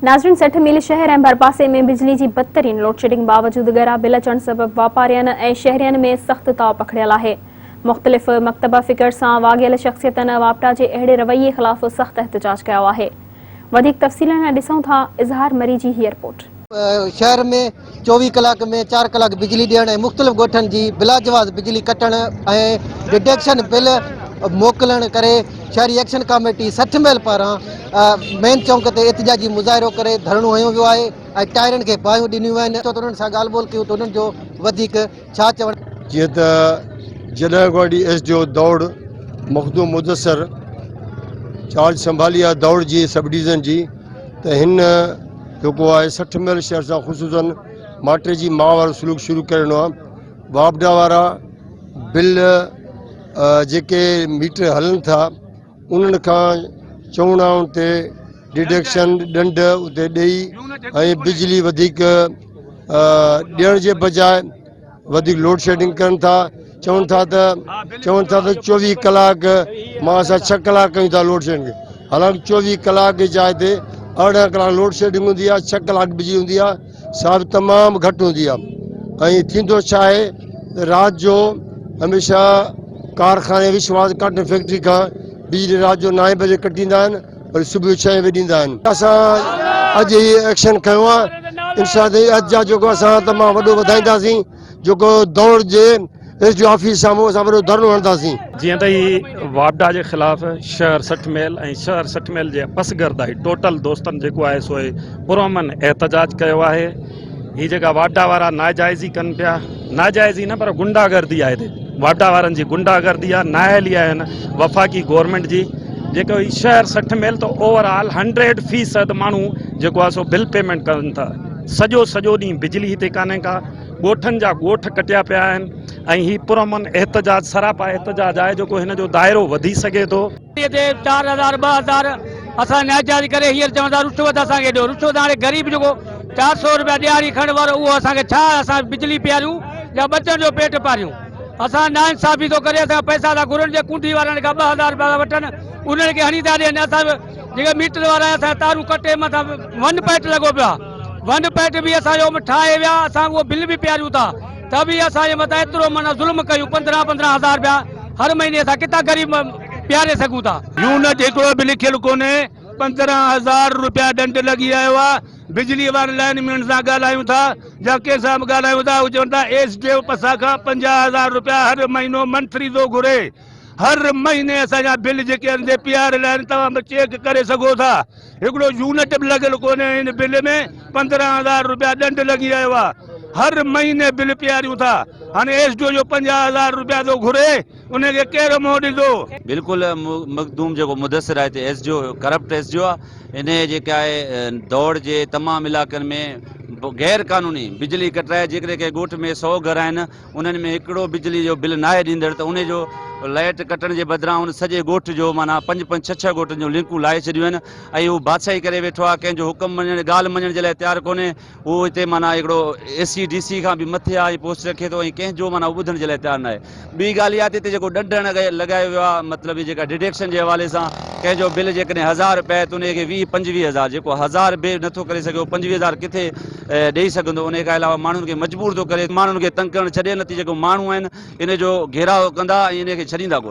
ناظرين 60 ميل شهر ۽ ڀرپاسي ۾ بجلي جي بدترين لوڊشيڊنگ باوجود ڳرا بل اچڻ سبب واپارين ۽ شهرين ۾ سخت تاء پکڙيل آهي. مختلف مڪتبه فڪر سان واڳيل شخصيتن واپڊا جي اهڙي رويي خلاف سخت احتجاج ڪيو آهي. وڌيڪ تفصيلن لاء ڏسون ٿا اظهار مري جي هيء رپورٽ. شهر ۾ 24 ڪلاڪ ۾ 4 ڪلاڪ بجلي ڏيڻ ۽ مختلف ڳوٺن جي بلاجواز بجلي ڪٽڻ ۽ ڊڊڪشن بل موڪلڻ ڪري شهري ايڪشن ڪاميٽي 60 ميل پاران مين چونڪ تي احتجاجي مظاهرو ڪري ڌرڻو هنيو ويو آهي ۽ ٽائرن کي باهيون ڏنيون ويون آهن. ڇو ته انهن سان ڳالهه ٻولهه ڪيون ته انهن جو وڌيڪ ڇا چوڻ. جيئن ته جڏهن کان وٺي ايس ڊي او دوڙ مخدوم مدثر چارج سنڀالي آهي دوڙ جي سب ڊويزن جي ته هن جيڪو آهي 60 ميل شهر سان خصوصن ماٽي جي ماء وارو سلوڪ شروع ڪري ڏنو آهي. واپڊا وارا بل جيڪي ميٽر هلن ٿا انهن کان چوڻائن تي ڊڊڪشن ڏنڊ اتي ڏئي ۽ بجلي وڌيڪ ڏيڻ جي بجاء وڌيڪ لوڊ شيڊنگ ڪن ٿا چون ٿا ته چون ٿا ته 24 ڪلاڪ مان اسان 6 ڪلاڪ ڪيون ٿا لوڊ شيڊنگ حالانڪ 24 ڪلاڪ جي جاء تي 18 ڪلاڪ لوڊ شيڊنگ هوندي آهي 6 ڪلاڪ بجلي هوندي آهي سا به تمام گهٽ هوندي آهي ۽ ٿيندو ڇا آهي ته رات جو هميشه ڪارخاني وشواس ڪاٽن فيڪٽري کان بجلي رات جو نائين بجي ڪٽيندا آهن وري صبح جو ڇهين بجي ڏيندا آهن. اسان اڄ هي ايڪشن کنيو آهي انشاء الله احتجاج جيڪو اسان تمام وڏو وڌائينداسين جيڪو دوڙ جي ايس ڊي او آفيس سامهون اسان وڏو ڌرڻو هڻنداسين. جيئن ته هي واپڊا جي خلاف شهر 60 ميل ۽ شهر 60 ميل جي پسگردائي ٽوٽل دوستن جيڪو آهي سو پرامن احتجاج ڪيو آهي. هي جيڪا واپڊا وارا ناجائزي ڪن پيا، ناجائزي نه پر گنڊا گردي آهي هتي واپڊا وارن جي گنڊا گردي آهي، نااهلي آهي هن وفاقي گورنمينٽ جي. جيڪو هي شهر 60 ميل ته اوور آل هنڊريڊ فيصد ماڻهو جيڪو آهي سو بل پيمينٽ ڪن ٿا. سڄو سڄو ڏينهن بجلي هتي ڪانهي ڪا. ڳوٺن جا ڳوٺ ڪٽيا پيا آهن ۽ هي پرامن احتجاج سراپا احتجاج آهي جيڪو هن جو دائرو وڌي سگهي ٿو. تي 4000 2000 اسان ناجائز ڪري هينئر چون ٿا رشوت اسان کي ڏيو رشوت هاڻي غريب جيڪو 400 روپيا ڏهاڙي کڻڻ وارو اهو اسان کي ڇا اسان بجلي پياريون يا ٻچن جو پيٽ پاريون اسان ناانصافي ٿو ڪري اسان پئسا ٿا گهرن جي ڪونڊي وارن کان 2000 روپيا ٿا وٺن انهن کي هڻي ٿا ڏين اسان جيڪي ميٽر وارا اسان تارون ڪٽي مٿان ون پوائنٽ لڳو پيو آهي ون پوائنٽ به اسان جو ٺاهي ويا اسان اهو بل به پياريون ٿا ته به اسان جي مٿان ايترو معنيٰ ظلم ڪيون 15 15 هزار رپيا هر مهيني اسان ڪٿان غريب پياري سگهون ٿا. يونٽ هڪڙو به لکيل ڪونهي 15 هزار رپيا ڏنڊ لڳي آيو آ بجلي وارن لائن مين سان ڳالهايون ٿا يا ڪنهن سان به ڳالهايون ٿا هو چون ٿا ايس ڊي او پسا کان 50 هزار رپيا هر مهينو منٿلي ٿو گهري هر مهيني اسان جا بل جيڪي آهن سي پياريل آهن توهان به چيڪ ڪري سگهو ٿا هڪڙو يونٽ به لڳل ڪونهي هن بل ۾ 15 هزار رپيا ڏنڊ لڳي آيو آهي هر مهيني بل پياريون ٿا هاڻي ايس ڊي او جو 50 هزار رپيا ٿو گهري ان کي ڪير منهن ڏيندو. بلڪل مخدوم جيڪو مدثر آهي هتي S D O corrupt S D O آهي انهي جيڪا آهي دوڙ جي تمام علائقن ۾ غير قانوني بجلي ڪٽرائي جيڪڏهن ڪنهن ڳوٺ ۾ 100 گهر آهن انهن ۾ هڪڙو بجلي جو بل ناهي ڏيندڙ ته انهي جو لائيٽ ڪٽڻ جي بدران ان سڄي ڳوٺ جو معنيٰ پنج پنج ڇهه ڇهه ڳوٺن جون لنڪون لاهي ڇڏيون آهن ۽ هو بادشاهي ڪري ويٺو آهي ڪنهن جو حڪم مڃڻ ڳالهه مڃڻ جي لاء تيار ڪونهي هو هتي معنيٰ هڪڙو اي سي ڊي سي کان به مٿي آهي پوسٽ رکي ٿو ۽ ڪنهن جو معنيٰ هو ٻڌڻ جي لاء تيار ناهي ٻي ڳالهه اها ته هتي جيڪو ڏنڊ لڳايو ويو آهي مطلب هي جيڪا ڊڊيڪشن جي حوالي سان ڪنهن جو بل جيڪڏهن هزار رپيا آهي ته انهي کي 20 25 هزار جيڪو هزار به نٿو ڪري سگهي اهو 25 هزار ڪٿي ڏئي سگهندو انهي کان علاوه ماڻهن کي مجبور ٿو ڪري ماڻهن کي تنگ ڪرڻ ڇڏي نه ته جيڪو ماڻهو آهن ان جو گهيراء ڪندا ۽ انهي کي ڇڏيندا ڪونه.